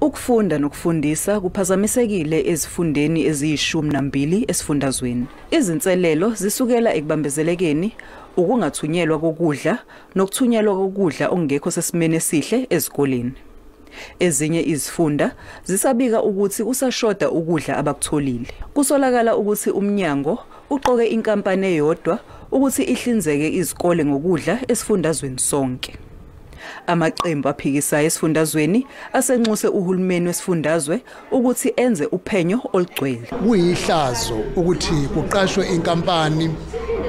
Ukufunda nokufundisa kuphazamisekile ezifundeni eziyi-12 esifundazweni. Izinselelo zisukela ekubambezelekeni, ukungathunyelwa kokudla nokuthunyelwa kokudla okungekho sesimeni esihle ezikoleni. Ezinye izifunda zisabika ukuthi kusashoda ukudla abakutholile. Kusolakala ukuthi umnyango uqoke inkampani eyodwa ukuthi ihlinzeke izikole ngokudla esifundazweni sonke. Amaqembu aphikisayo esifundazweni asenxuse uhulumeni wesifundazwe ukuthi enze uphenyo olugcwele. Kuyihlazo ukuthi kuqashwe inkampani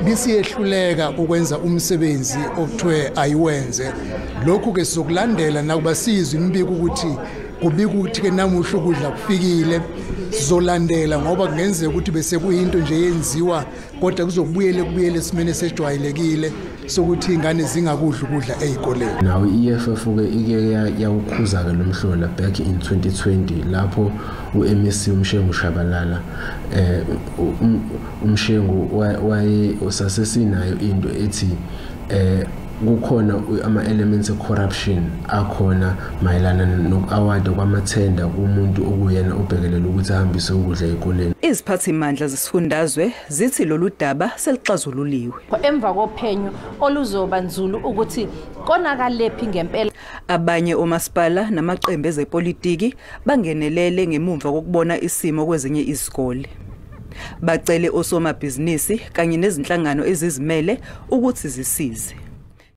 bisiyehluleka ukwenza umsebenzi okuthiwe ayiwenze. Lokhu ke sizokulandela nakuba sizwe imibiko ukuthi kubika ukuthi ke namuhla ukudla kufikile, sizolandela ngoba kungenzeka ukuthi bese kuyinto nje yenziwa kodwa kuzobuyele kubuyele esimeni esejwayelekile sokuthi ingane zingakudla ukudla ezikoleni. Nawo i-EFF ke ike yawukhuza ke lomhlola back in 2020 lapho uMEC uMshengu Shabalala uMshengu waye usasesinayo into ethi kukhona ama-elements e-corruption akhona mayelana noku-award kwamathenda kumuntu okuyena obhekelela ukuthi ahambise ukudla ezikoleni. Iziphathimandla zesifundazwe zithi lolu daba selixazululiwe. Emva kophenyo oluzoba nzulu ukuthi konakalephi ngempela. Abanye omasipala namaqembu ezepolitiki bangenelele ngemumva kokubona isimo kwezinye izikole. Bacele osomabhizinisi kanye nezinhlangano ezizimele ukuthi zisize.